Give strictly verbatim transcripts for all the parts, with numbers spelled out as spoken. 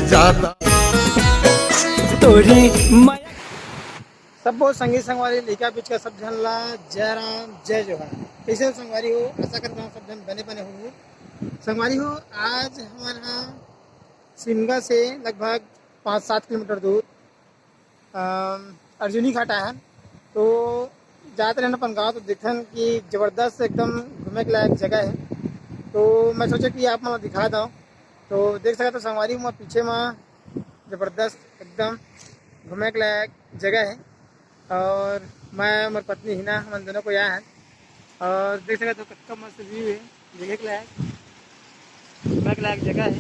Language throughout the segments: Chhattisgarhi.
जाता। तोरी माया। सबो संगी संगवारी लइका पिचका सब झन ला जय राम जय जोहार। कइसे हो संगवारी हो? आशा करता हूँ सब झन बने बने हो। संगवारी हो, आज हमन ह सिमगा से लगभग पाँच सात किलोमीटर दूर अम, अर्जुनी घाट आए हन। तो जात रहन अपन गाँव, तो देखन कि जबरदस्त एकदम घूमे के लायक जगह है। तो मैं सोचा कि आप मन ला दिखा दो। तो देख सकत हो संगवारी, मैं पीछे में जबरदस्त एकदम घूमे के लायक जगह है। और मैं, मोर पत्नी हिना, हमन दोनों को यहाँ है। और देख सकत हो कतका मस्त व्यू है, देखे के लायक, घूमे के लायक जगह है।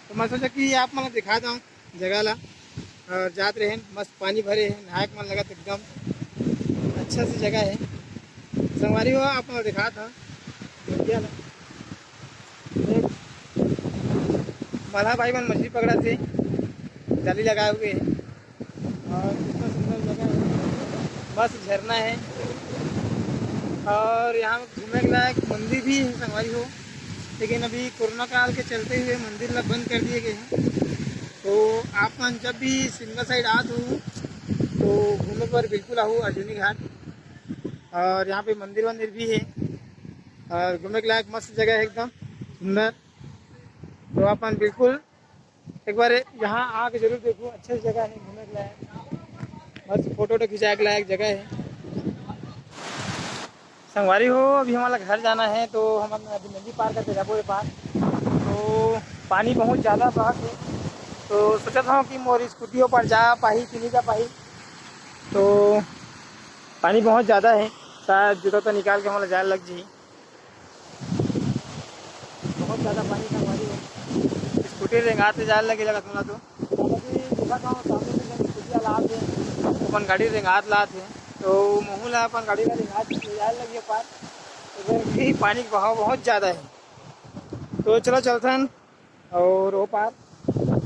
तो मैं सोचा कि आप मन ला दिखा दो जगह ला। और जात रहे हैं, मस्त पानी भरे हैं, नहाए के मन लगत एकदम अच्छा सी जगह है। संगवारी हो, आप मन ला दिखात हूँ नदिया ला। देख, मल्हा भाई मन मछली पकड़त हे, जाली लगाए हुए हैं। और कितना सुंदर जगह है, मस्त झरना है। और यहाँ घूमे के लायक मंदिर भी है संगवारी हो, लेकिन अभी कोरोना काल के चलते हुए मंदिर ला बंद कर दिए गए हैं। तो आप मन जब भी सिमगा साइड आत हो तो घूमे पर बिल्कुल आओ अर्जुनी घाट। और यहाँ पे मंदिर वंदिर भी है और घूमे के लायक मस्त जगह है एकदम सुंदर। तो आप मन बिल्कुल एक बार यहाँ आके जरूर देखो, अच्छे जगह है घूमे के लायक, मस्त फोटो वोटो खिंचाए के लायक जगह है। संगवारी हो, अभी हमारा घर जाना है तो हमन अभी नदी पार करके जाबो ये पार। तो पानी बहुत ज़्यादा बहत है, तो सोचत हूँ कि मोर स्कूटी ओ पार जा पाही कि नहीं जा पाही। तो पानी बहुत ज़्यादा है, शायद जूता तो निकाल के हमारा जाए लग जी। बहुत ज़्यादा पानी संगवारी हो, स्कूटी रेंगात ले जाए लगे लगत मोला तो। काबर कि देखत हूँ सामने से जब स्कूटी वाला आत हे, अपन गाड़ी रेंगात लात हे, तो महू ला अपन गाड़ी ला रेंगात ले जाए लगे पार। तो भी पानी के बहाव बहुत ज़्यादा है। तो चलो चलथन और वो पार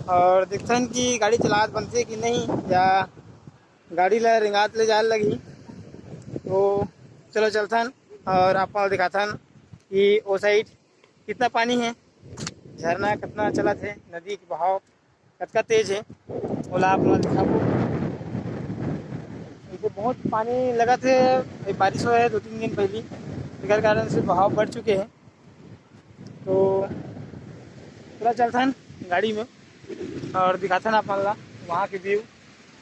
और देखथन कि गाड़ी चलात बनथे कि नहीं, या गाड़ी ला रेंगात ले जाए लगही। तो चलो चलथन और आप मन ल दिखाथन कि ओ साइड कितना पानी है, झरना कितना चलत है, नदी के बहाव कतका तेज है, ओला आप मन ल दिखाबो। इसे बहुत पानी लगत है, अभी बारिश होय है दो तीन दिन पहली, एकर कारण से बहाव बढ़ चुके हैं। तो पूरा चलथन गाड़ी में और दिखाथन आप मन ला वहाँ के व्यू।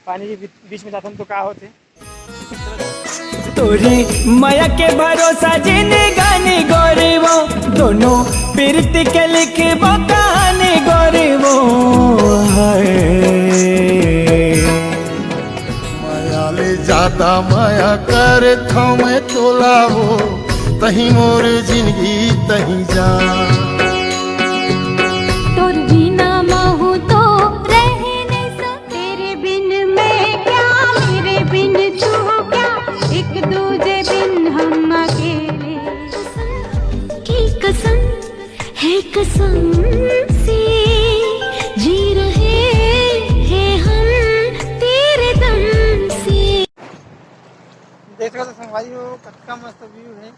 पानी के बीच, बीच में जाथन तो का होथे। तोरी माया के भरोसा जिंदगानी गोरी वो, दोनों प्रीति के लिखबो कहानी गोरी वो। हाय। माया ले जादा माया करथौं मैं तोला वो, तहीं मोर जिनगी तहीं जान। तोर बिना महू तो रह नहीं सकती। तेरे बिन मैं क्या, मेरे बिन तू क्या, एक दूजे बिन हम अकेले। कसम की कसम है, कसम से जी रहे हैं हम तेरे दम से। देख सकत हो संगवारी हो, कतका मस्त व्यू है,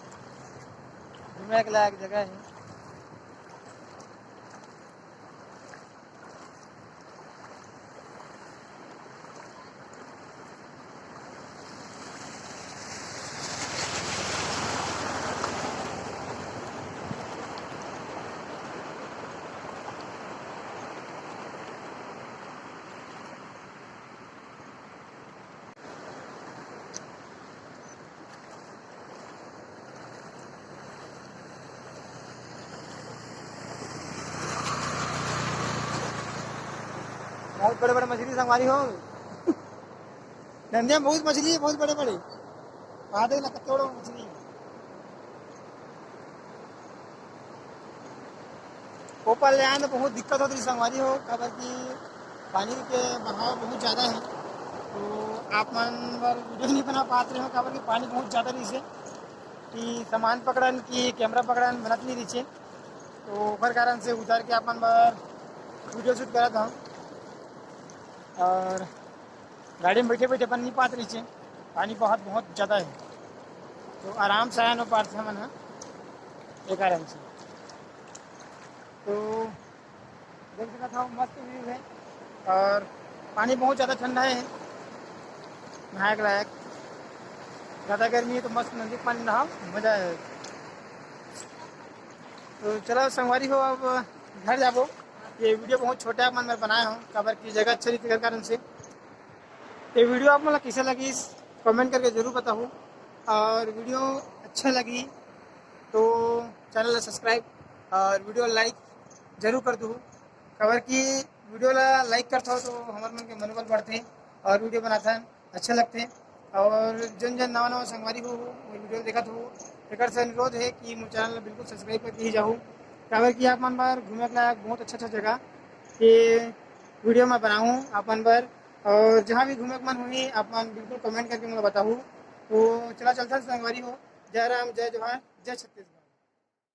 घूमे के लायक जगह है। बहुत बड़े बड़े मछली संगवारी हो। नदिया में बहुत मछली है, बहुत बड़े बड़े। वहाँ देख ना, कत्ते बड़े मछली है। ओ पार ले आए तो बहुत दिक्कत होती संगवारी हो, काबर कि पानी के बहाव बहुत ज़्यादा है। तो आप मन बर वीडियो नहीं बना पात रहे हो, काबर कि पानी बहुत ज़्यादा रहिसे कि सामान पकड़न कि कैमरा पकड़न बनत नहीं रहिसे। तो ओकर कारण से उतर के आप मन बर वीडियो शूट करत हूँ। और गाड़ी में बैठे बैठे बन नहीं पात रहिसे, पानी बहुत बहुत ज़्यादा है। तो आराम से आए न पार से हमन ह, ये कारण से। तो देख सकत हव, मस्त व्यू है। और पानी बहुत ज़्यादा ठंडा है, नहाए के लायक। ज़्यादा गर्मी है तो मस्त नदी के पानी नहाओ, मज़ा आए। तो चलो संगवारी हो, अब घर जाबो। ये वीडियो बहुत छोटा आप मन बर बनाए हो, काबर की जगह अच्छा नहीं थी, कारण से। ये वीडियो आप मन ला कैसे लगी, कमेंट करके जरूर बताओ। और वीडियो अच्छा लगी तो चैनल ला सब्सक्राइब और वीडियो लाइक जरूर कर दू, काबर की वीडियो ला लाइक करत हो तो हमर मन के मनोबल बढ़थे और वीडियो बनाथन अच्छा लगथे। और जन जन नवा नवा संगवारी हो, वो वीडियो देखत हो, एकर से अनुरोध है कि मोर चैनल ला बिल्कुल सब्सक्राइब करके ही जाहू, काबर कि आप मन बर घूमे के लायक बहुत अच्छा अच्छा जगह के वीडियो मैं बनाहूँ आप मन बर। और जहाँ भी घूमे के मन होही, आप मन बिल्कुल कमेंट करके मोला बताहू। तो चला चलथन संगवारी हो, जय राम, जय जोहार, जय छत्तीसगढ़।